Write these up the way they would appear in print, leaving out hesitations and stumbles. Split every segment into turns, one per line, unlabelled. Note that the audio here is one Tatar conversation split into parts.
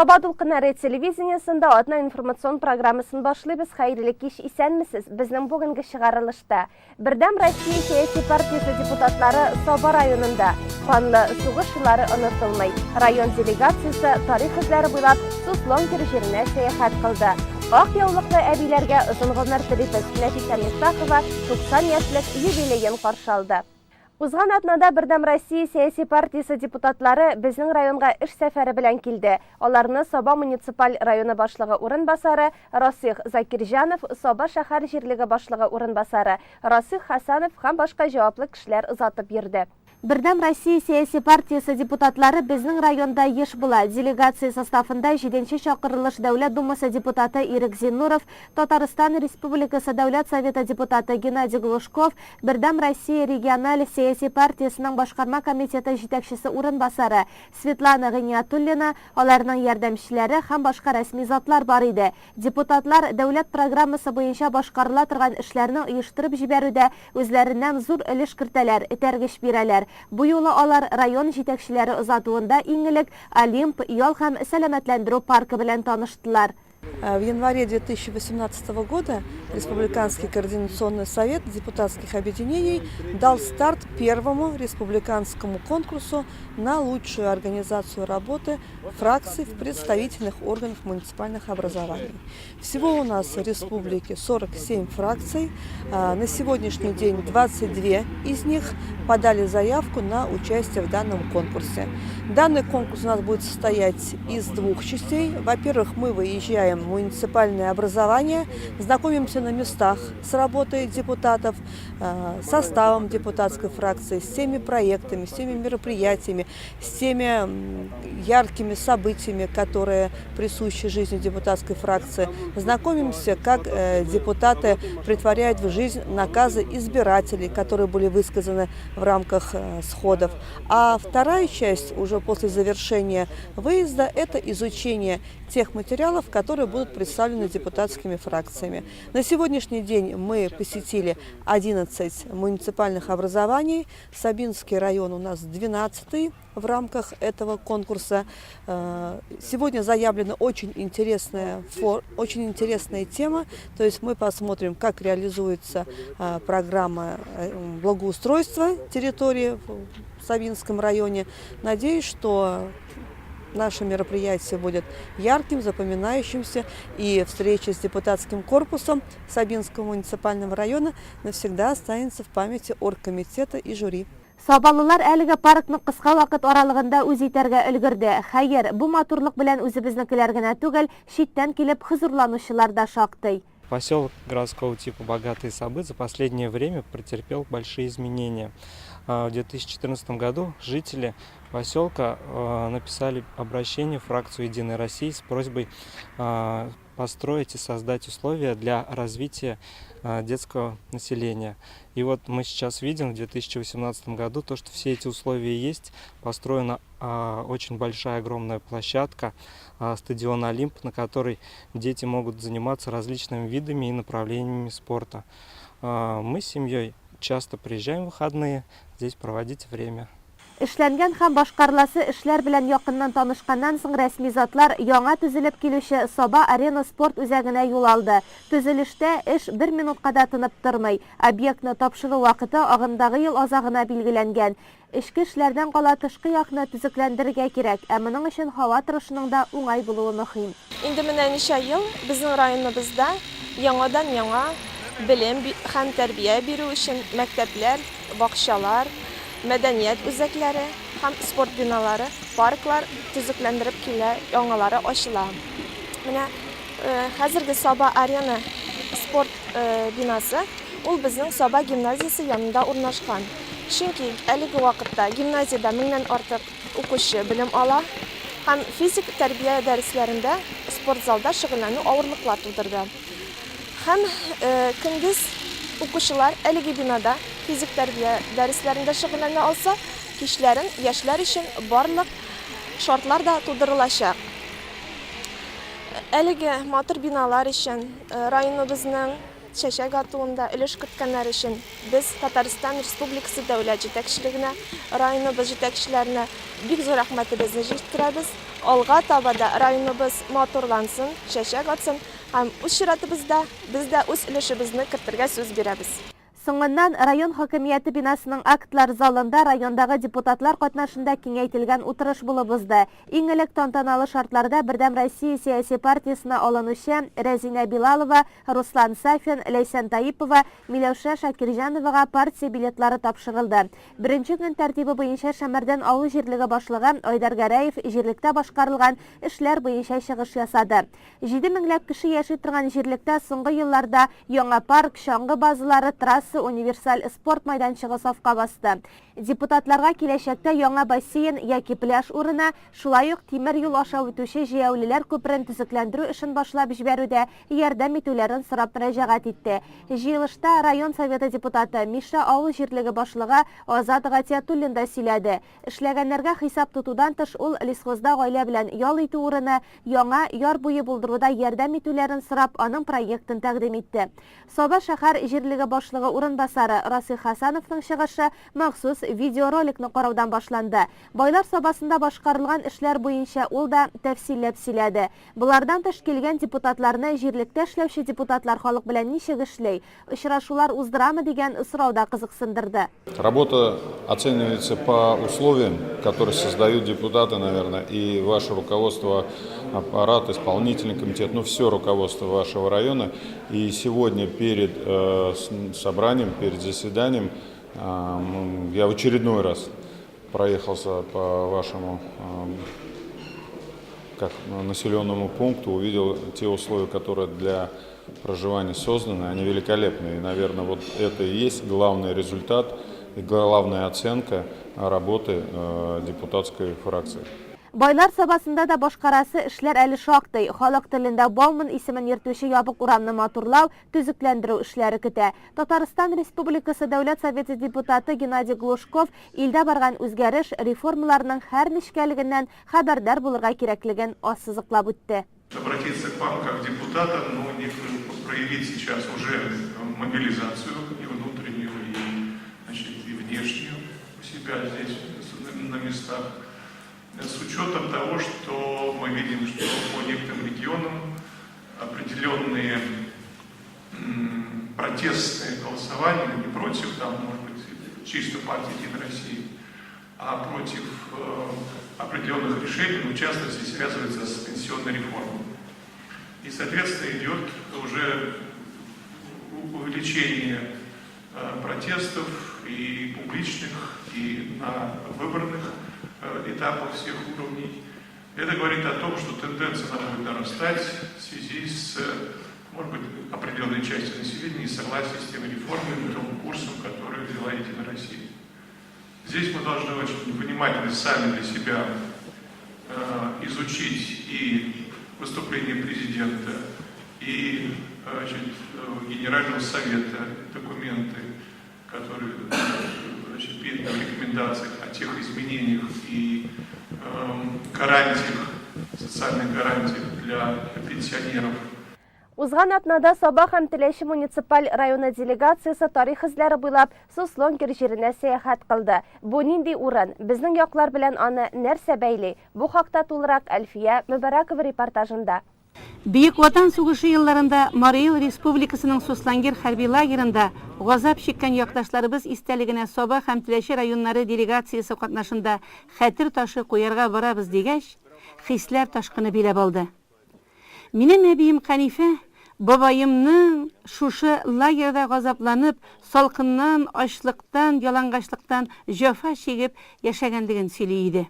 Саба дулкыннары телевидениесендә атна информацион программасын башлыйбыз. Хәерле кич, исәнмесез. Безнең бүгенге чыгарылышта Бердәм Россия сәяси партиясе депутатлары Саба районында канлы сугыш еллары онытылмый. Район делегациясе тарих эзләре буйлап Суслонгер җиренә сәяхәт кылды. Ак яулыклы әбиләргә озын гомер телибез. Нәфисә Мифтахова 90 яшьлек юбилеен каршы алды. Узган атнада Бердәм Россия сәяси партиясе депутатлары безнең районга эш сәфәре белән килде. Аларны Саба муниципаль районы башлыгы урынбасары Расих Закирҗанов, Саба шәһәр җирлеге башлыгы урынбасары Расих Хәсәнов һәм башка җаваплы кешеләр озатып йөрде. Бердәм Россия сәяси партиясе депутатлары безнең районда еш була. Делегация составында җиденче чакырылыш Дәүләт Думасы депутаты Ирек Зиннуров, Татарстан Республикасы Дәүләт Советы депутаты Геннадий Глушков, Бердәм Россия региональ сәяси партиясенең башкарма комитеты җитәкчесе урынбасары Светлана Гыйниятуллина, аларның ярдәмчеләре һәм башка рәсми затлар бар иде. Депутатлар дәүләт программасы буенча башкарыла торган эшләрне оештырып җибәрүдә үзләреннән зур өлеш кертәләр, этәргеч бирәләр. Бу юлы алар район җитәкчеләре озатуында иң элек Олимп ял һәм сәламәтләндерү паркы белән таныштылар.
Э, в январе 2018 года Республиканский координационный совет депутатских объединений дал старт первому республиканскому конкурсу на лучшую организацию работы фракций в представительных органах муниципальных образований. Всего у нас в республике 47 фракций. А, на сегодняшний день 22 из них подали заявку на участие в данном конкурсе. Данный конкурс у нас будет состоять из двух частей. Во-первых, мы выезжаем в муниципальное образование, знакомимся на местах с работой депутатов, а, составом депутатской фракции, с теми проектами, с теми мероприятиями, с теми яркими событиями, которые присущи жизни депутатской фракции. Знакомимся, как э, депутаты претворяют в жизнь наказы избирателей, которые были высказаны в рамках э, сходов. А вторая часть, уже после завершения выезда, это изучение тех материалов, которые будут представлены депутатскими фракциями. На сегодняшний день мы посетили 11 муниципальных образований. Сабинский район у нас 12 в рамках этого конкурса. Э, сегодня заявлена очень интересная, очень интересная тема. То есть мы посмотрим, как реализуется э, программа э, благоустройства территории в Сабинском районе. Надеюсь, что наше мероприятие будет ярким, запоминающимся, и встреча с депутатским корпусом Сабинского муниципального района навсегда останется в памяти оргкомитета и жюри.
Сабалылар әлеге паркны кыска вакыт аралыгында үз итәргә өлгерде. Хәер, бу матурлык белән үзебезнекеләр генә түгел, читтән килеп хозурланучылар да шактый.
Поселок городского типа Богатые Сабы за последнее время претерпел большие изменения. В 2014 году жители поселка написали обращение в фракцию «Единой России» с просьбой построить и создать условия для развития детского населения. И вот мы сейчас видим в 2018 году то, что все эти условия есть. Построена очень большая, огромная площадка, стадион «Олимп», на которой дети могут заниматься различными видами и направлениями спорта. Мы с семьей часто приезжаем в выходные здесь проводить время.
Эшләнгән һәм башкарыласы эшләр белән якыннан танышканнан соң рәсми затлар яңа төзелеп килүче Саба Арена спорт үзәгенә юл алды. Төзелештә эш бер минутка да тынып тормый. Объектны тапшыру вакыты агымдагы ел азагына билгеләнгән. Эчке эшләрдән кала тышкы якны төзекләндерергә кирәк, ә моның өчен һава торышының да уңай булуы мөһим.
Инде менә ничә ел безнең районыбызда яңадан-яңа белем һәм тәрбия бирү өчен мәктәпләр, бакчалар, мәдәният үзәкләре һәм спорт биналары, парклар төзекләндереп килә, яңалары ачыла. Менә хәзерге Саба Арена спорт бинасы, ул безнең Саба гимназиясе янында урнашкан. Чөнки әлеге вакытта гимназиядә меңнән артык укучы белем ала һәм физик тәрбия дәресләрендә спортзалда шөгыльләнү авырлыклар тудырды. Һәм көндез укучылар әлеге бинада физик тәрбия дәресләрендә шөгыльләнә алса, кичләрен яшьләр өчен барлык шартлар да тудырылачак. Әлеге матур биналар өчен районыбызның. чәчәк атуында өлеш керткәннәре өчен без Татарстан Республикасы дәүләт җитәкчелегенә, районыбыз җитәкчеләренә бик зур рәхмәтебезне җиткерәбез. Алга таба да районыбыз матурлансын, чәчәк атсын һәм үз чиратыбызда без дә үз өлешебезне кертергә сүз бирәбез.
Соңыннан район хакимияте бинасының актлар залында райондагы депутатлар катнашында киңәйтелгән утырыш булып узды. Иң элек тантаналы шартларда Бердәм Россия сәяси партиясенә алынучы Рәзинә Билалова, Руслан Сафин, Ләйсән Таипова, Миләүшә Шакирҗановага партия билетлары тапшырылды. Беренче көн тәртибе буенча Шәмәрдән авыл җирлеге башлыгы Айдар Гәрәев җирлектә башкарылган эшләр буенча чыгыш ясады. Җиде меңләп кеше яши торган җирлектә соңгы елларда яңа парк, чаңгы базалары, трасса, универсаль спорт майданчыгы сафка басты. Депутатларга киләчәктә яңа бассейн яки пляж урыны, шулай ук тимер юл аша үтүче җәяүлеләр күперен төзекләндерү эшен башлап җибәрүдә ярдәм итүләрен сорап мөрәҗәгать итте. Җыелышта район Советы депутаты, Мишә авыл җирлеге башлыгы Азат Гатиятуллин да сөйләде. Эшләгәннәргә хисап тотудан тыш, ул лесхозда гаилә белән ял итү урыны, яңа яр буе булдыруда ярдәм итүләрен сорап, аның проектын тәкъдим итте. Саба шәһәр җирлеге башлыгы урынбасары Расыйх Хәсәновның чыгышы махсус видеороликны караудан башланды. Байлар Сабасында башкарылган эшләр буенча ул да тәфсилләп сөйләде. Болардан тыш, килгән депутатларны җирлектә эшләүче депутатлар халык белән ничек эшли, очрашулар уздырамы дигән сорау да кызыксындырды.
Работа оценивается по условиям, которые создают депутаты, наверное, и ваше руководство, аппарат, исполнительный комитет, ну все руководство вашего района. И сегодня перед э, собранием, перед заседанием э, я в очередной раз проехался по вашему э, как населенному пункту, увидел те условия, которые для проживания созданы, они великолепны. И, наверное, вот это и есть главный результат и главная оценка работы э, депутатской фракции.
Байлар Сабасында да башкарасы эшләр әле шактый. Халык телендә Бауман исемен йөртүче ябык урамны матурлау, төзекләндерү эшләре көтә. Татарстан Республикасы Дәүләт Советы депутаты Геннадий Глушков илдә барган үзгәреш, реформаларның һәр нечкәлегеннән хәбәрдар булырга кирәклеген ассызыклап үтте.
Обратиться к вам как депутатам, но не проявить сейчас уже мобилизацию и внутреннюю, и, значит, и внешнюю у себя здесь на местах, с учетом того, что мы видим, что по некоторым регионам определенные протестные голосования, не против, там, может быть, чисто партии «Единой России», а против э, определенных решений, ну, в частности, связывается с пенсионной реформой. И, соответственно, идет уже увеличение э, протестов и публичных, и на выборных э, этапах всех уровней. Это говорит о том, что тенденция она будет нарастать в связи с, может быть, определенной частью населения несогласие с теми реформами, тем курсом, который взяла Единая Россия. Здесь мы должны очень внимательно сами для себя э, изучить и выступление президента, и значит, э, Генерального совета, документы, которые значит, в рекомендациях о тех изменениях и э, гарантиях, социальных гарантиях для пенсионеров.
Узган атнада Саба һәм Теләче муниципаль районы делегациясе тарих эзләре буйлап Суслонгер җиренә сәяхәт кылды. Бу нинди урын? Безнең яклар белән аны нәрсә бәйли? Бу хакта тулырак Әлфия Мөбәрәкова репортажында.
Бөек Ватан сугышы елларында Марий Эл Республикасының Суслонгер хәрби лагерында газап чиккән якташларыбыз истәлегенә Саба һәм Теләче районнары делегациясе катнашында хәтер ташы куярга барабыз дигәч, хисләр ташкыны биләп алды. Минем әбием Хәнифә бабаемның шушы лагерьда газапланып, салкыннан, ачлыктан, ялангачлыктан җәфа чигеп яшәгәнлеген сөйли иде.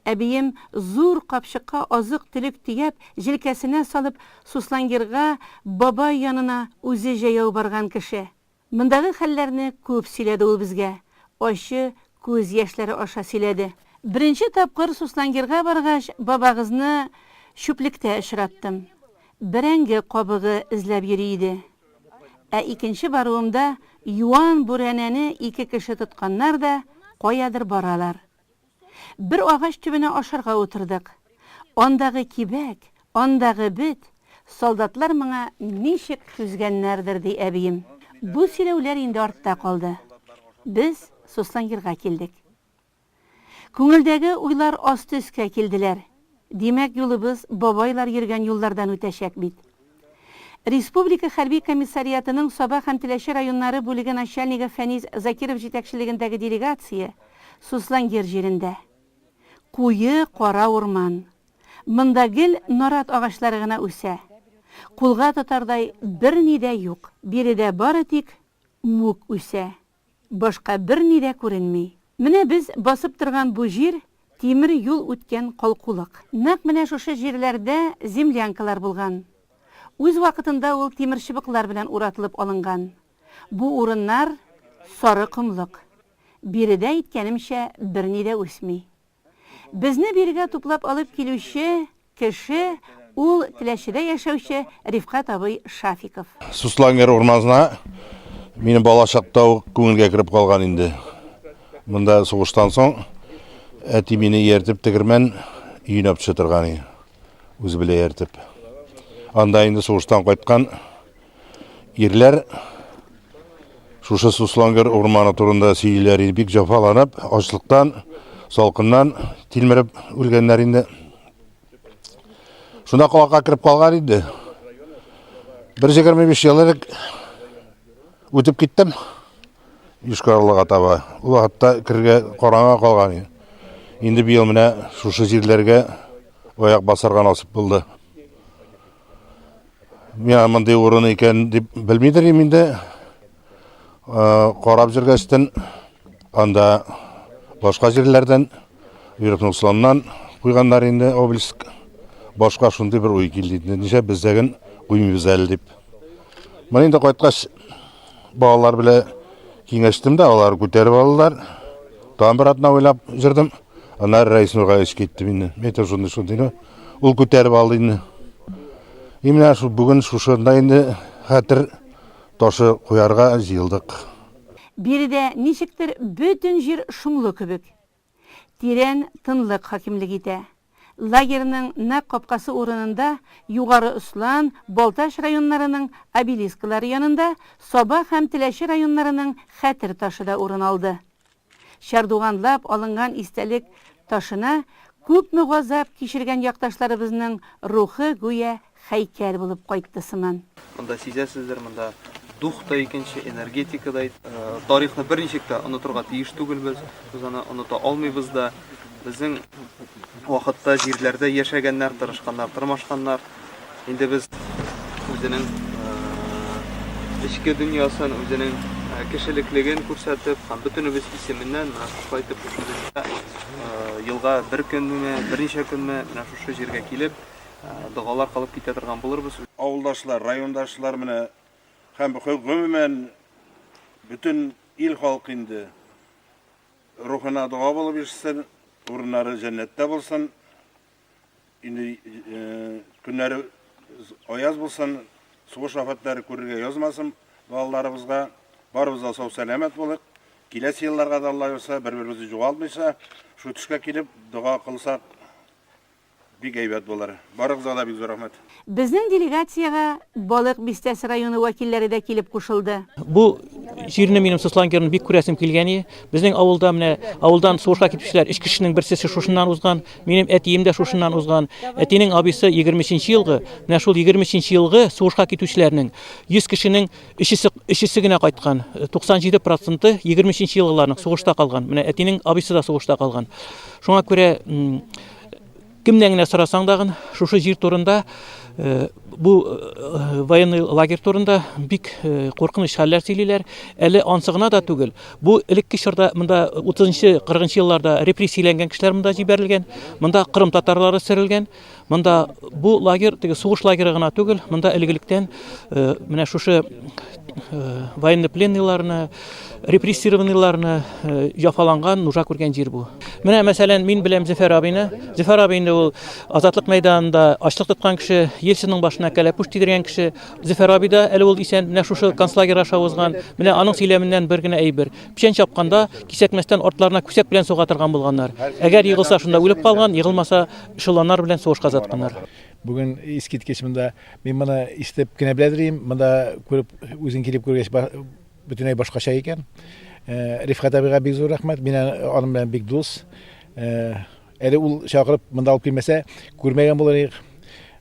Әбием зур капчыкка азык-төлек төяп, җилкәсенә салып, Суслонгерга бабай янына үзе җәяү барган кеше. Мондагы хәлләрне күп сөйләде ул безгә, ачы күз яшьләре аша сөйләде. Беренче тапкыр Суслонгерга баргач, бабагызны чүплектә очраттым. Бәрәңге кабыгы эзләп йөри иде. Ә икенче баруымда юан бүрәнәне ике кеше тотканнар да, каядыр баралар. Бер агач төбенә ашарга утырдык. Андагы кибәк, андагы бет! Солдатлар моңа ничек түзгәннәрдер, ди әбием. Бу сөйләүләр инде артта калды. Без Суслонгерга килдек. Күңелдәге уйлар асты өскә килделәр. Димәк, юлыбыз бабайлар йөргән юллардан үтәчәк бит. Республика хәрби комиссариатының Саба һәм Теләче районнары бүлеге начальнигы Фәнис Закиров җитәкчелегендәге делегация Суслонгер җирендә. Куе кара урман. Монда гел нарат агачлары гына үсә. Кулга тотардай берни дә юк. Биредә бары тик мүк үсә. Башка берни дә күренми. Менә без басып торган бу җир, тимер юл үткән калкулык. Нәкъ менә шушы җирләрдә землянкалар булган. Үз вакытында ул тимерчыбыклар белән уратылып алынган. Бу урыннар, сары комлык. Биредә, әйткәнемчә, берни дә үсми. Безне бирегә туплап алып килүче кеше ул Теләчедә яшәүче Рифкать абый Шафиков.
Суслонгер урманына минем бала чакта ук күңелгә кереп калган инде. Монда сугыштан соң әти мине ияртеп тегермән өенә төшә торган иде. Үзе белән ияртеп. Анда инде сугыштан кайткан Ирләр шушы Суслонгер урманы турында сөйлиләр иде. Бик җафаланып, ачлыктан, салкыннан тилмереп үлгәннәр инде. Шунда колакка кереп калган инде. Бер 25 ел элек үтеп киттем. Йошкар-Олага таба. Ул вакытта керергә караңга калган иде. Инде быел менә шушы җирләргә аяк басарга насыйп булды. Миңа мондый урын икән дип белмидер идем инде. Карап җөргәчтен анда башка җирләрдән Верхний Усланнан куйганнар инде обелиск. Башка шундый бер уй килде инде. Нишләп бездәген куймыйбыз әле дип. Моны инде кайткач балалар белән киңәштем дә, алар күтәреп алдылар. Тагын бер атна уйлап җөрдем. Аннары Рәис Нургалиевич китте мине. Мин әйтәм, шундый шундый. Ул күтәреп алды инде. И менә шу бүген шушында инде хәтер ташы куярга җыелдык.
Биредә ничектер бөтен җир шомлы кебек. Тирән тынлык хакимлек итә. Лагерьның нәкъ капкасы урынында Югары Ослан, Балтач районнарының обелисклары янында Саба һәм Теләче районнарының хәтер ташы да урын алды. Чардуганлап алынган истәлек ташына күпме газап кичергән якташларыбызның рухы гүя һәйкәл булып кайтты сыман.
Монда сизәсездер, монда дух та икенче, энергетика да. Тарихны берничек тә онытырга тиеш түгелбез, без аны оныта алмыйбыз да. Безнең вакытта җирләрдә яшәгәннәр, тырышканнар, тырмашканнар. Инде без үзенең эчке дөньясын, үзенең кешелеклеген күрсәтеп һәм бөтенебез исеменнән менә шулай итеп шушы елга бер көнме, берничә көнме менә шушы җиргә килеп, догалар кылып китә торган булырбыз.
Авылдашлар, райондашлар менә һәм гомумән бөтен ил халкы инде рухына дога булып ишетсен, урыннары җәннәттә булсын. Инде көннәре аяз булсын, сугыш афәтләре күрергә язмасын балаларыбызга. Барыбыз да сау-сәламәт булыйк. Киләсе елларга да Алла бирсә, бер-беребезне югалтмыйча, шул төшкә килеп, дога кылсак, бик әйбәт булыр. Барыгызга да бик зур рәхмәт.
Безнең делегациягә Балык Бистәсе районы вәкилләре дә килеп кушылды.
Бу җирне минем Сослангерны бик күрәсем килгән иде. Безнең авылда менә авылдан сугышка китүчеләр өч кешенең берсе шушыннан узган. Минем әтием дә шушыннан узган. Әтинең абыйсы 23 елгы. Менә шул 23 елгы сугышка китүчеләрнең 100 кешенең өчесе, өчесе генә кайткан. 97 проценты 23 елгыларның сугышта калган. Менә әтинең абыйсы да сугышта калган. Шуңа күрә кемнән генә сорасаң дагын, шушы җир турында э, бу э, военный лагерь турында бик э, куркыныч хәлләр сөйлиләр. Әле ансы гына да түгел. Бу элекке чорда монда 30-40 елларда репрессияләнгән кешеләр монда җибәрелгән. Монда Кырым татарлары сөрелгән. Монда бу лагерь теге сугыш лагеры гына түгел, монда элек-электән менә шушы военнопленныйларны, репрессированныйларны җафаланган, нужа күргән җир бу. Менә мәсәлән, мин беләм Зөфәр абыйны. Зөфәр абый инде ул Азатлык мәйданының лагерында ачлык тоткан кеше, Ельцинның башына кәләпүш тидергән кеше. Зөфәр абый да әле ул исән, менә шушы концлагерь аша узган. Менә аның сөйләменнән бер генә әйбер. Печән чапканда кисәкмәстән артларына күсәк белән суга торган булганнар. Әгәр егылса, шунда үлеп калган, егылмаса, эшелоннар белән сугышка озатканнар.
Бүген искиткеч монда. Мин моны ишетеп кенә беләдер идем. Монда күреп, үзең килеп күргәч, бөтенләй башкача икән. Э, Рифкать абыйга бик зур рәхмәт. Мин аның белән бик дус. Э, әле ул чакырып монда алып килмәсә, күрмәгән булыр идек.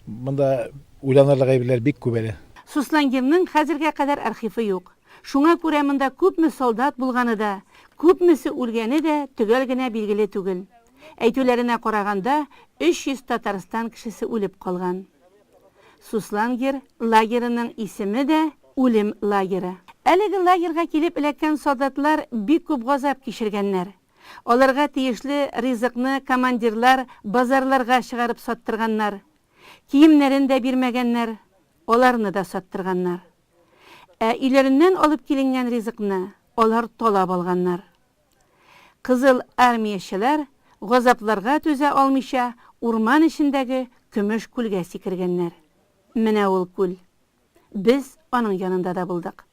Монда уйланырлык әйберләр бик күп әле.
Суслонгерның хәзергә кадәр архивы юк. Шуңа күрә монда күпме солдат булганы да, күпмесе үлгәне дә төгәл генә билгеле түгел. Әйтүләренә караганда, 300 Татарстан кешесе үлеп калган. Суслонгер лагерының исеме дә Үлем лагеры. Әлеге лагерьга килеп эләккән солдатлар бик күп газап кичергәннәр. Аларга тиешле ризыкны командирлар базарларга чыгарып саттырганнар. Киемнәрен дә бирмәгәннәр, аларны да саттырганнар. Ә өйләреннән алып киленгән ризыкны алар талап алганнар. Кызыл армиячеләр, газапларга түзә алмыйча, урман эчендәге Көмеш күлгә сикергәннәр. Менә ул күл. Без аның янында да булдык.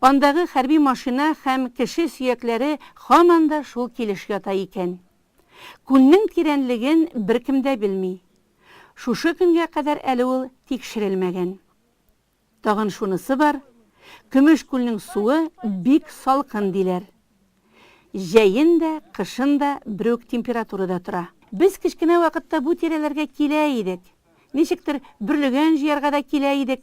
Андагы хәрби машина һәм кеше сөякләре һаман да шул килеш ята икән. Күлнең тирәнлеген беркем дә белми. Шушы көнгә кадәр әле ул тикшерелмәгән. Тагын шунысы бар, Көмеш күлнең суы бик салкын, диләр. Җәен дә, кышын да бер үк температурада тора. Без кечкенә вакытта бу тирәләргә килә идек. Ничектер бөрлегән җыярга да килә идек.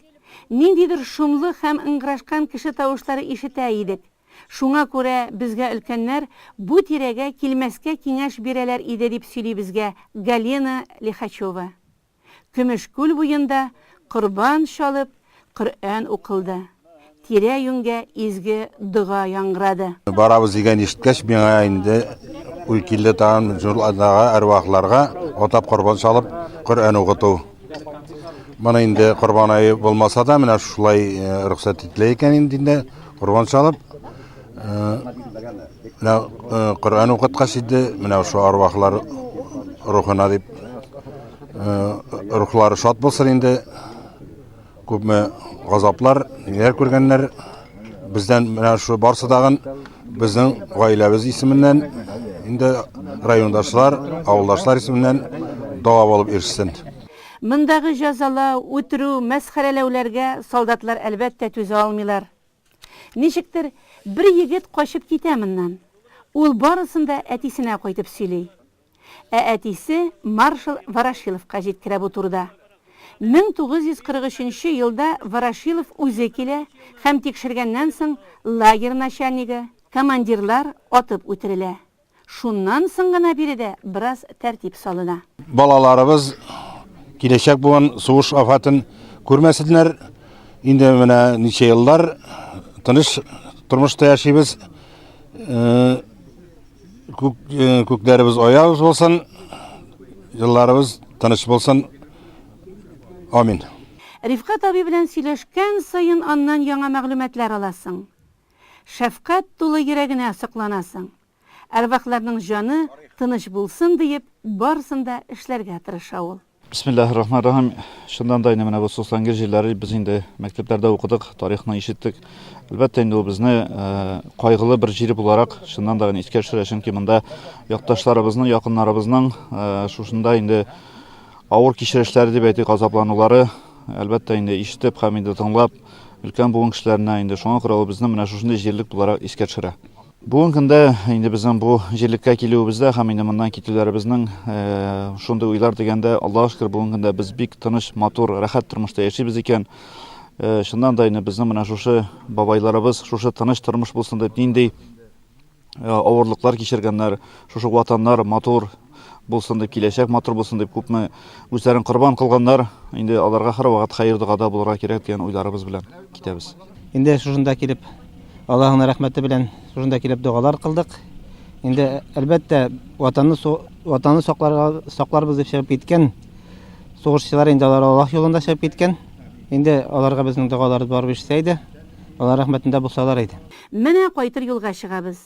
Ниндидер шомлы һәм ыңгырашкан кеше тавышлары ишетә идек. Шуңа күрә безгә өлкәннәр бу тирәгә килмәскә киңәш бирәләр иде, дип сөйли безгә Галина Лихачева. Көмеш күл буенда корбан чалып, Коръән укылды. Тирә-юньгә изге дога яңгырады.
Барабыз дигән ишеткәч, миңа инде уй килде тагын җурлардагы әрвахларга атап корбан чалып, Коръән укыту. Моны инде корбан ае булмаса да, менә шулай э, рөхсәт ителә икән инде инде корбан чалып. Э, менә э, Коръән укыткач инде менә шул әрвахлар рухына дип Э, рухлары шат булсын инде. Күпме газаплар, ниләр күргәннәр. Бездән менә шу барсы дагын безнең гаиләбез исеменнән инде райондашлар, авылдашлар исеменнән дога булып ирешсен.
Мондагы җәзалау, үтерү, мәсхәрәләүләргә солдатлар, әлбәттә, түзә алмыйлар. Ничектер, бер егет качып китә моннан. Ул барысын да әтисенә кайтып сөйли. Ә әтисе маршал Ворошиловка җиткерә бу турыда. 1943 нче елда Ворошилов үзе килә һәм тикшергәннән соң лагерь начальнигы, командирлар атып үтерелә. Шуннан соң гына биредә бераз тәртип салына.
Балаларыбыз, киләчәк буын сугыш афәтен күрмәсеннәр. Инде менә ничә еллар тыныч тормышта яшибез. Э, күк, э, күкләребез аяз булсын, елларыбыз тыныч булсын. Амин.
Рифкать абый белән сөйләшкән саен аннан яңа мәгълүматлар аласың. Шәфкать тулы йөрәгенә сокланасың. Әрвахларның җаны тыныч булсын диеп, барысын да эшләргә тырыша ул.
Бисмиллаһир рахманир рахим. Чыннан да инде менә бу Суслонгер җирләре без инде мәктәпләрдә укыдык, тарихны ишеттек. Әлбәттә инде ул безне э, кайгылы бер җир буларак чыннан да искә төшерә, чөнки монда якташларыбызның, якыннарыбызның э, шушында инде авыр кичерешләре дип әйтик, азапланулары, әлбәттә инде ишетеп һәм инде тыңлап өлкән буын кешеләренә инде шуңа күрә ул безне менә шушындый җирлек буларак искә төшерә. Бүгенге көндә инде безнең бу җирлеккә килүебездә һәм инде моннан китүләребезнең э, шундый уйлар дигәндә, Аллаһка шөкер, бүгенге көндә без бик тыныч, матур, рәхәт тормышта яшибез икән. Э, чыннан да инде безнең менә шушы бабайларыбыз шушы тыныч тормыш булсын дип нинди э, авырлыклар кичергәннәр, шушы ватаннар матур булсын дип, киләчәк матур булсын дип күпме үзләрен корбан кылганнар, инде аларга һәрвакыт хәер догада булырга кирәк дигән уйларыбыз белән китәбез.
Инде шушында килеп Аллаһының рәхмәте белән шушында килеп догалар кылдык. Инде әлбәттә ватанны ватанны сакларга сакларбыз дип чыгып киткән сугышчылар инде алар Аллаһ юлында чыгып киткән. Инде аларга безнең догаларыбыз барып ирешсә иде, алар рәхмәтендә булсалар иде.
Менә кайтыр юлга чыгабыз.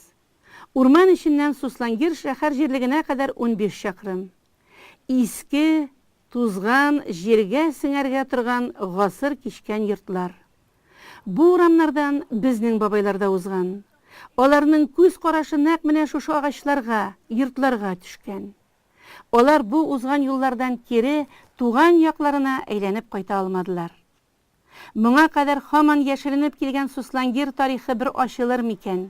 Урман эченнән Суслонгер шәһәр җирлегенә кадәр 15 чакрым. Иске. Тузган, җиргә сеңәргә торган гасыр кичкән йортлар. Бу урамнардан безнең бабайлар да узган. Аларның күз карашы нәкъ менә шушы агачларга, йортларга төшкән. Алар бу узган юллардан кире туган якларына әйләнеп кайта алмадылар. Моңа кадәр һаман яшеренеп килгән Суслонгер тарихы бер ачылыр микән?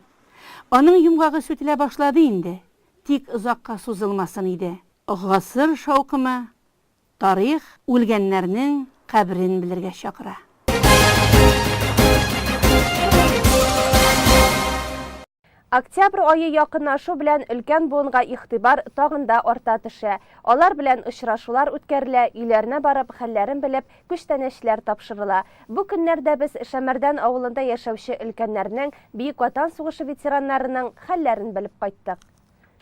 Аның йомгагы сүтелә башлады инде, тик озакка сузылмасын иде. Гасыр шаукымы, тарих үлгәннәрнең каберен белергә чакыра.
Октябрь ае якынлашу белән өлкән буынга игътибар тагын да арта төшә. Алар белән очрашулар үткәрелә, өйләренә барып, хәлләрен белеп, күчтәнәчләр тапшырыла. Бу көннәрдә без Шәмәрдән авылында яшәүче өлкәннәрнең, Бөек Ватан сугышы ветераннарының хәлләрен белеп кайттык.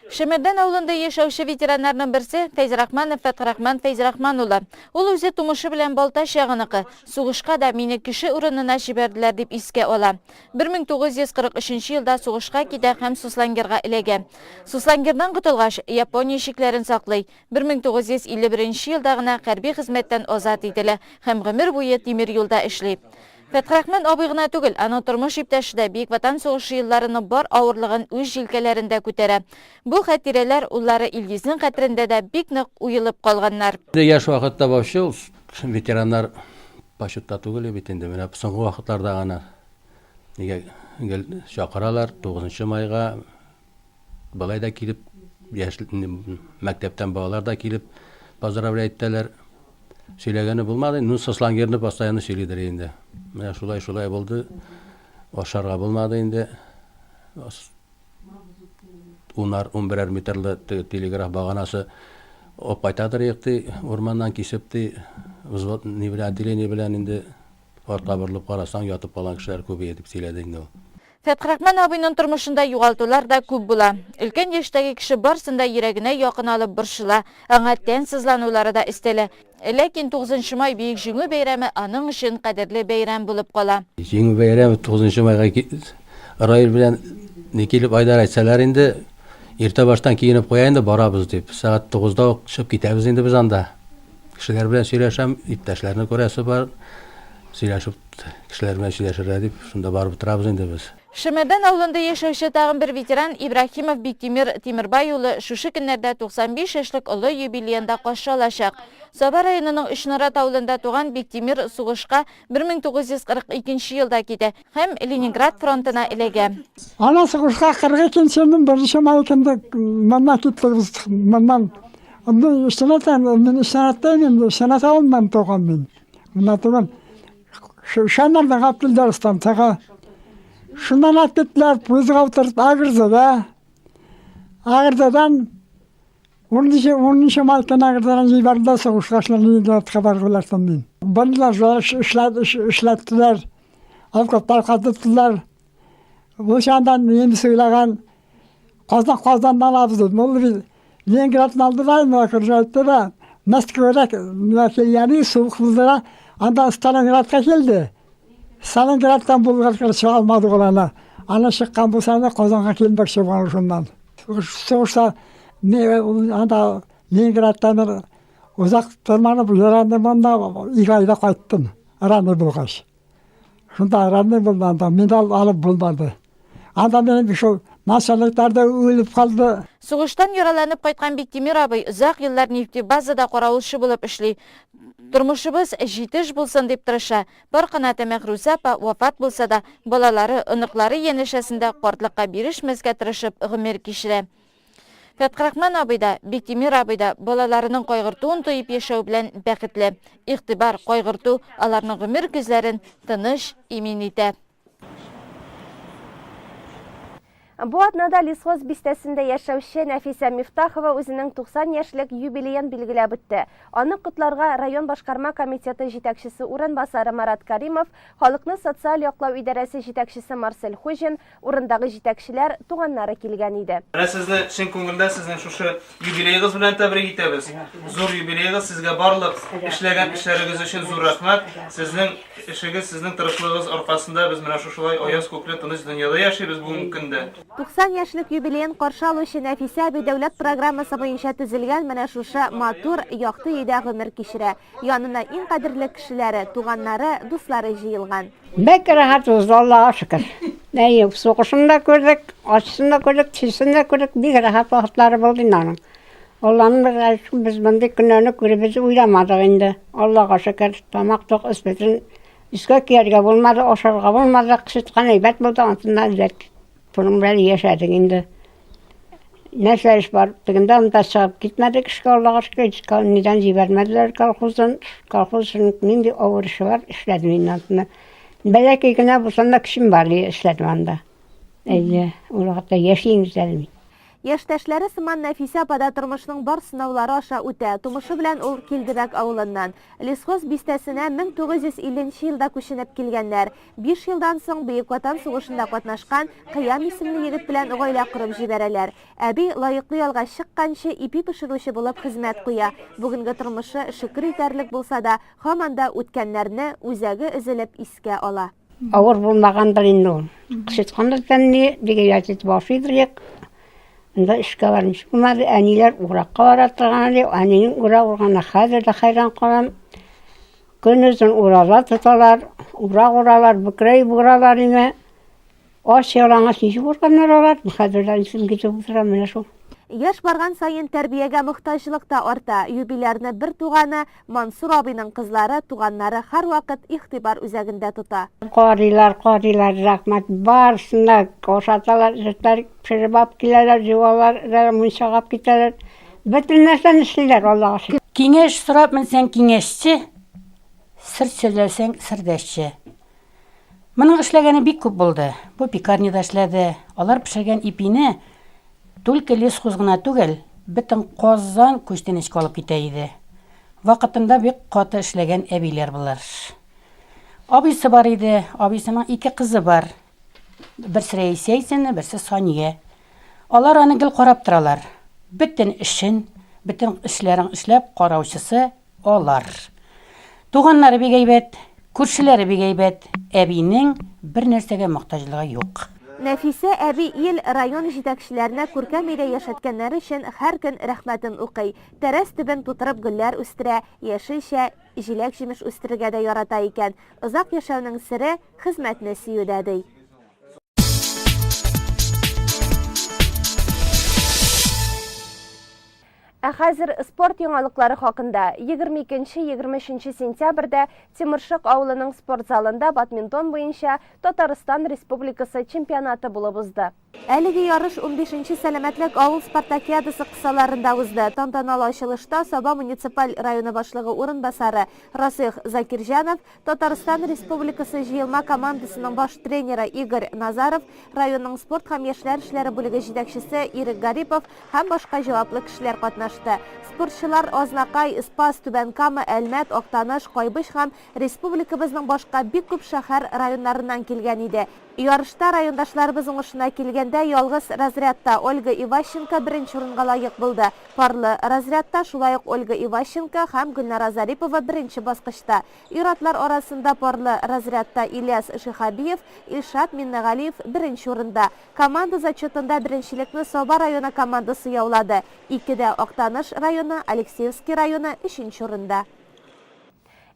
Шәмәрдән авылында яшәүче ветераннарның берсе, Фәйзрахманов Фәтхрахман Фәйзрахман улы. Ул үзе тумышы белән Балтач ягыныкы. Сугышка да мине кеше урынына җибәрделәр, дип искә ала. 1943 елда сугышка китә һәм Суслонгерга эләгә. Суслонгердан котылгач, Япония чикләрен саклый. 1951 елда гына хәрби хезмәттән азат ителә һәм гомер буе тимер юлда эшли. Фәтхрахман абый гына түгел, аның тормыш иптәше дә Бөек Ватан сугышы елларының бар авырлыгын үз җилкәләрендә күтәрә. Бу хатирәләр уллары Илгизнең хәтерендә дә бик нык уелып калганнар.
Инде яшь вакытта вообще ул ветераннар почетта түгел бит инде. Менә соңгы вакытларда гына нигә гел чакыралар, тугызынчы майга Болай да килеп, яшь мәктәптән балалар да килеп поздравлять итәләр. Сөйләгәне булмады. Ну, Сослангерны постоянно сөйлидер инде. Менә шулай шулай булды. Ашарга булмады инде. Унар, унберәр метрлы телеграф баганасы алып кайтадыр ди, урманнан кисеп ди, взвод ни белән, отделение белән инде Артка борылып карасаң, ятып калган кешеләр күбәя, дип сөйләде инде ул.
Фәтхрахман абыйның тормышында югалтулар да күп була. Өлкән яшьтәге кеше барсын да йөрәгенә якын алып борчыла, аңа тән сызланулары да өстәлә. Ләкин тугызынчы май Бөек Җиңү бәйрәме аның өчен кадерле бәйрәм булып кала.
Җиңү бәйрәме тугызынчы майга Раил белән ни килеп Айдар әйтсәләр инде, иртә баштан киенеп куя инде, барабыз дип. Сәгать тугызда ук чыгып китәбез инде без анда. Кешеләр белән сөйләшәм, иптәшләрне күрәсе бар. Сөйләшеп, кешеләр белән сөйләшергә дип, шунда барып утырабыз инде без.
Шәмәрдән авылында яшәүче тагын бер ветеран Ибраһимов Биктимер Тимербай улы шушы көннәрдә 95 яшьлек олы юбилеен да каршы алачак. Саба районының Өчнарат авылында туган Биктимер сугышка 1942 елда китә һәм Ленинград фронтына эләгә.
Ана сугышка 42 елның беренче май көнендә моннан киттек без, моннан. Мин Сенатан, мин Сенаттан инде, Сенат авылыннан туган мин. Моннан туган. Шәмәрдән алып килделәр станцияга. Шуннан алып киттеләр, поездга утырып Агырзыда. Агырзыдан унынчы, унынчы мартта Агырзыдан җибәрделәр сугышка шуннан Ленинградка барып эләктем мин. Бандилар эшләттеләр, окоплар казыттылар. Бу чандан немец уйлаган, Казан Казаннан алабыз дип. Ул бит Ленинградны алдылар, инде окружать да, Мәскәүгә менә килгәне суык булдыра, анда Сталинградка килде. Сталинградтан Булгарга чыга алмады ул аны. Аны чыккан булса, аны Казанга килмәкче булган шуннан. Сугышта анда Ленинградтан озак тормадым, ярандым монда, ике айда кайттым, ранный булгач. Шунда ранный булды анда, медаль алып булмады. Анда минем шул начальниклар да үлеп калды.
Сугыштан яраланып кайткан Биктимер абый озак еллар нефтебазада каравылчы булып эшли. Тормышыбыз җитеш булсын дип тырыша. Пар канаты Мәхрүзә апа вафат булса да, балалары, оныклары янәшәсендә картлыкка бирешмәскә тырышып гомер кичерә. Фәтхрахман абый да, Биктимер абый да балаларының кайгыртуын тоеп яшәү белән бәхетле. Игътибар, кайгырту аларның гомер көзләрен тыныч, имин итә.
Бу атнада Лесхоз бистәсендә яшәүче Нәфисә Мифтахова үзенең 90 яшьлек юбилеен билгеләп үтте. Аны котларга район башкарма комитеты җитәкчесе урынбасары Марат Каримов, халыкны социаль яклау идарәсе җитәкчесе Марсель Хуҗин, Урындагы җитәкчеләр, туганнары килгән иде.
Менә сезне чын күңелдән сезнең шушы юбилеегыз белән тәбрик итәбез. Зур юбилеегыз, сезгә барлык эшләгән эшләрегез өчен зур рәхмәт. Сезнең эшегез, сезнең тырышлыгыгыз аркасында без менә шушылай аяз күкле тыныч дөньяда яшибез бүгенге көндә.
90 яшьлек юбилеен каршы алучы Нәфисә әби дәүләт программасы буенча төзелгән менә шушы матур, якты өйдә гомер кичерә. Янына иң кадерле кешеләре, туганнары, дуслары җыелган.
Бик рәхәт узды, Аллага шөкер. Әйе, сугышын да күрдек, ачысын да күрдек, төчесен дә күрдек, бик рәхәт вакытлары булды инде аның. Алланың бер без мондый көннәрне күребез уйламадык инде. Аллага шөкер, тамак тук, өс бөтен. Өскә кияргә булмады, ашарга булмады, кычыткан әйбәт булды, ансында әзрәк шуның белән яшәдек инде. Нәрсә эш бар, тегендә анда чыгып китмәдек эшкә, Аллага шөкер, һич нидән җибәрмәделәр колхоздан. Колхоз эшенең нинди авыр эше бар, эшләдем инде ансында. Бәләкәй генә булсам да көчем бар, эшләдем анда. Әйе, ул вакытта яшь идем әле мин.
Яшьтәшләре сыман Нәфисә апа да тормышның бар сынаулары аша үтә. Тумышы белән ул Килдебәк авылыннан. Лесхоз бистәсенә 1950 нче елда күченеп килгәннәр. Биш елдан соң Бөек Ватан сугышында катнашкан Кыям исемле егет белән гаилә корып җибәрәләр. Әби лаеклы ялга чыкканчы ипи пешерүче булып хезмәт куя. Бүгенге тормышы шөкер итәрлек булса да, һаман да үткәннәрне үзәге өзелеп искә ала.
Авыр булмагандыр инде ул. Кычыткан да тәмле, бигрәк итеп ашыйдыр идек. Анда эшкә бармыйча булмады. Әниләр уракка бара торган иде. Әнинең урак урганына хәзер дә хәйран калам. Көнозын ураза тоталар, урак уралар, бөкрәеп уралар иде. Ач ялангач ничек урганнар алар? Хәзер дә исем китеп утыра менә шул.
Яшь барган саен тәрбиягә мохтаҗлык та арта. Юбилярны бер туганы, Мансур абыйның кызлары, туганнары һәрвакыт игътибар үзәгендә тота.
Карыйлар, карыйлар, рәхмәт, барысын да ашаталар, эчертәләр, пешереп алып киләләр, җуалар, мунчага алып китәләр. Бөтен нәрсәне эшлиләр, Аллага шөкер.
Киңәш сорап менсәң, киңәшче, сер сөйләсәң, сердәшче. Моның эшләгәне бик күп булды. Бу пекарняда эшләде. Алар пешергән ипине түлке лесхоз гына түгел, бөтен Казан күчтәнәчкә алып китә иде. Вакытында бик каты эшләгән әбиләр болар. Абыйсы бар иде, абыйсының ике кызы бар. Берсе Рәисә исемле, берсе Сания. Алар аны гел карап торалар. Бөтен эшен, бөтен эшләрен эшләп караучысы Алар. Туганнары бик әйбәт, күршеләре бик әйбәт, әбинең бер нәрсәгә мохтаҗлыгы юк.
Нәфисә әби ил, район җитәкчеләренә күркәм өйдә яшәткәннәре өчен һәр көн рәхмәтен укый. Тәрәз төбен тутырып гөлләр үстерә, яшелчә, җиләк-җимеш үстерергә дә ярата икән. Озак яшәүнең сере, хезмәтне сөюдә, ди. Ә хәзер спорт яңалыклары хакында. 22-23 сентябрьдә Тимершык авылының спорт залында бадминтон буенча Татарстан Республикасы чемпионаты булып узды. Әлеге ярыш 15 нче Сәламәтлек авыл спартакиадасы кысаларында узды. Тантаналы ачылышта Саба муниципаль районы башлыгы урынбасары Расыйх Закирҗанов, Татарстан Республикасы җыелма командасының баш тренеры Игорь Назаров, районның спорт һәм яшьләр эшләре бүлеге җитәкчесе Ирек Гарипов һәм башка җаваплы кешеләр катнашты. Спортчылар Азнакай, Спас, Түбән Кама, Әлмәт, Актаныш, Кайбыч һәм республикабызның башка бик күп шәһәр, районнарыннан килгән иде. Ярышта райондашларыбыз уңышына килгәндә, ялгыз разрядта Ольга Иващенко беренче урынга лаек булды. Парлы разрядта шулай ук Ольга Иващенко һәм Гөлнара Зарипова беренче баскычта. Ир-атлар арасында парлы разрядта Ильяс Шиһабиев, Илшат Миннегалиев беренче урында. Команда зачетында беренчелекне Саба районы командасы яулады. Икедә Актаныш районы, Алексеевский районы өченче урында.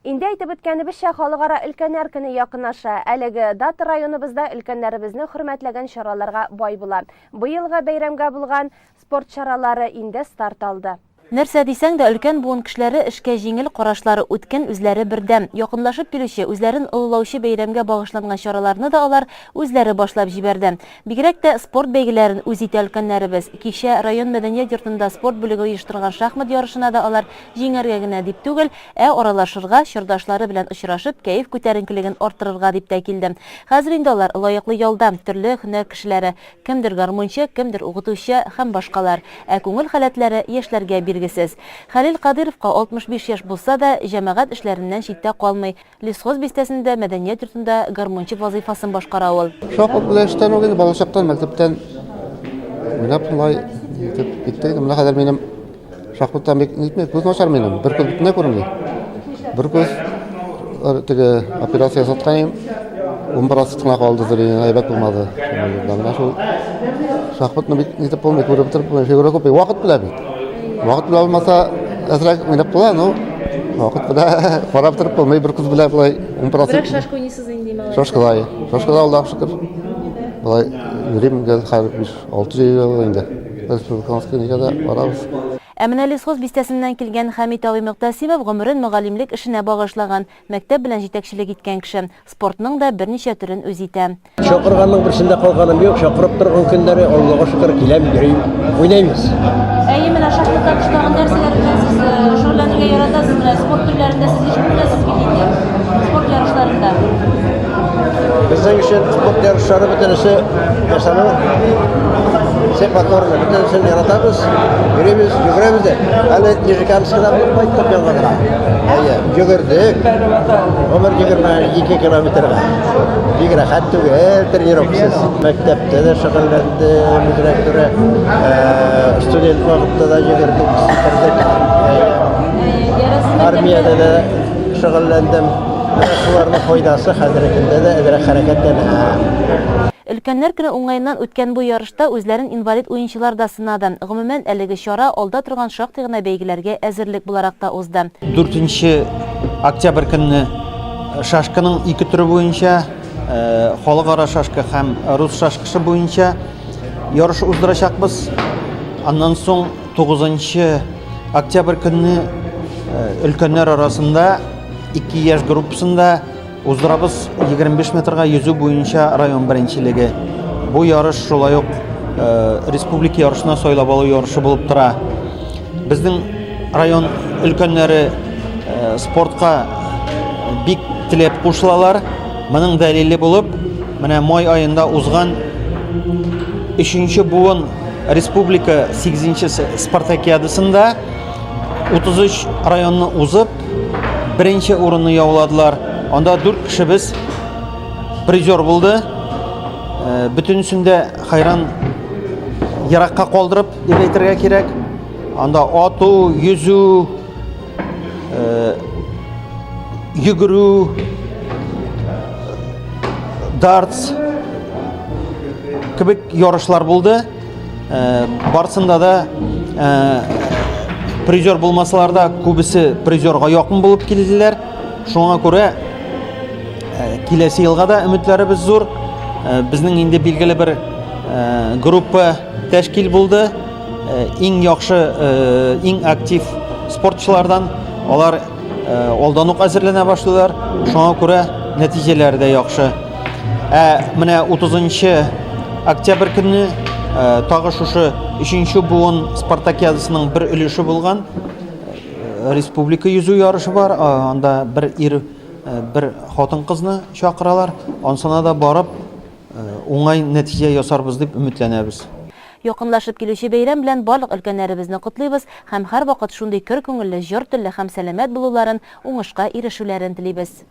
Инде әйтеп үткәнебезчә, Халыкара өлкәннәр көне якынлаша. Әлеге дата районыбызда өлкәннәребезне хөрмәтләгән чараларга бай була. Быелгы бәйрәмгә булган спорт чаралары инде старт алды.
Нәрсә дисәң дә, өлкән буын кешеләре эшкә җиңел, карашлары үткен, үзләре бердәм. Якынлашып килүче, үзләрен олылаучы бәйрәмгә багышланган чараларны да алар үзләре башлап җибәрде. Бигрәк тә спорт бәйгеләрен үз итә өлкәннәребез. Кичә район мәдәният йортында спорт бүлеге оештырган шахмат ярышына да алар җиңәргә генә дип түгел, ә аралашырга, чордашлары белән очрашып, кәеф күтәренкелеген арттырырга дип тә килде. Хәзер инде алар лаеклы ялда, төрле һөнәр кешеләре. Кемдер гармунчы, кемдер укытучы һәм башкалар. Ә күңел халәтләре яшьләргә биргесез. Хәлил Кадыйровка 65 яшь булса да, җәмәгать эшләреннән читтә калмый. Лесхоз бистәсендә мәдәният йортында гармунчы вазыйфасын башкара ул.
Шахмат белән эштән үк инде балачактан, мәктәптән уйнап шулай итеп киттек. Менә хәзер минем Шахматтан бик нитми, күз начар минем, бер күз бөтенләй күренми. Бер күз теге операция ясаткан идем, 10 процент кына калды, әйбәт булмады. Менә шул. Шахматны бик нитеп булмый, күреп бетереп булмый. Фигура күп, вакыт белә бит. Вакыт белә булмаса, әзрәк уйнап була, но вакыт белә карап торып булмый, бер күз белә болай 10%.
Берәк шашка уйныйсыз инде, малай.
Шашкалай. Шашкада Аллаһ шөкер. Болай йөрим, хәзер 5-6 ел инде. Республиканский лигада барабыз.
Ә менә Лесхоз бистәсеннән килгән Хәмит абый Мөгътәсимов гомерен мөгаллимлек эшенә багышлаган, мәктәп белән җитәкчелек иткән кеше. Спортның да берничә төрен үз итә.
Чакырганның берсендә калганым юк, чакырып торган көннәре, Аллага шөкер, киләм, йөрим, уйныйбыз.
Әйе, менә шахматтан тыш тагын нәрсәләр белән сез шөгыльләнергә яратасыз? Менә спорт төрләрендә сез еш күренәсез бит инде, спорт ярышларында.
Безнең өчен спорт ярышлары бөтенесе нәрсәнең все моторны, бөтенесен яратабыз, йөрибез, йөгерәбез дә. Әле Нижнекамскида булып кайттык ялга гына. Әйе, йөгердек. Гомер 22 километрга. Бик рәхәт түгел тренировкасыз. Мәктәптә дә шөгыльләндем, үзенә күрә студент вакытта да йөгердек, сикердек. Армиядә дә шөгыльләндем. Менә шуларның файдасы хәзерге көндә дә әзрәк хәрәкәтләнә.
Өлкәннәр көне уңаеннан үткән бу ярышта үзләрен инвалид уенчылар да сынады. Гомумән, әлеге чара алда торган шактый гына бәйгеләргә әзерлек буларак та узды.
Дүртенче октябрь көнне шашканың ике төре буенча, халыкара шашка һәм рус шашкасы буенча ярыш уздырачакбыз. Аннан соң 9 октябрь көнне өлкәннәр арасында ике яшь группасында уздырабыз 25 метрга йөзү буенча район беренчелеге. Бу ярыш шулай ук республика ярышына сайлап алу ярышы булып тора. Безнең район өлкәннәре спортка бик теләп кушылалар. Моның дәлиле булып, менә май аенда узган өченче буын республика 8 спартакиадасында 33 районны узып, беренче урынны яуладылар. Анда 4 кешебез призер булды. Бөтенесен дә хайран еракка калдырып дип әйтергә кирәк. Анда ату, йөзү, йөгерү, дартс кебек ярышлар булды. Барсында да призер булмасалар да, күбесе призерга якын булып килделәр. Шуңа күрә киләсе елга да өметләребез зур. Безнең инде билгеле бер группа тәшкил булды. Иң яхшы, иң актив спортчылардан алар алдан ук әзерләнә башлыйлар. Шуңа күрә нәтиҗәләре дә яхшы. Ә менә 30 октябрь көнне тагы шушы 3 буын спартакиадасының бер өлеше булган республика йөзү ярышы бар. Анда бер ир, бер хатын-кызны чакыралар. Ансына да барып, уңай нәтиҗә ясарбыз дип өметләнәбез.
Якынлашып килүче бәйрәм белән барлык өлкәннәребезне котлыйбыз һәм һәрвакыт шундый көр күңелле, җор телле һәм сәламәт булуларын, уңышка ирешүләрен телибез.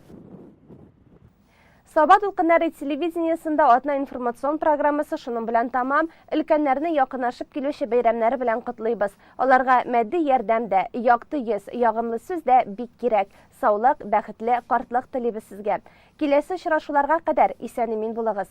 Саба дулкыннары телевидениесендә атна информацион программасы шуның белән тәмам. Өлкәннәрне якынлашып килүче бәйрәмнәре белән котлыйбыз. Аларга матди ярдәм дә, якты йөз, ягымлы сүз дә бик кирәк. Саулык, бәхетле картлык телибез сезгә. Киләсе очрашуларга кадәр исән-имин булыгыз.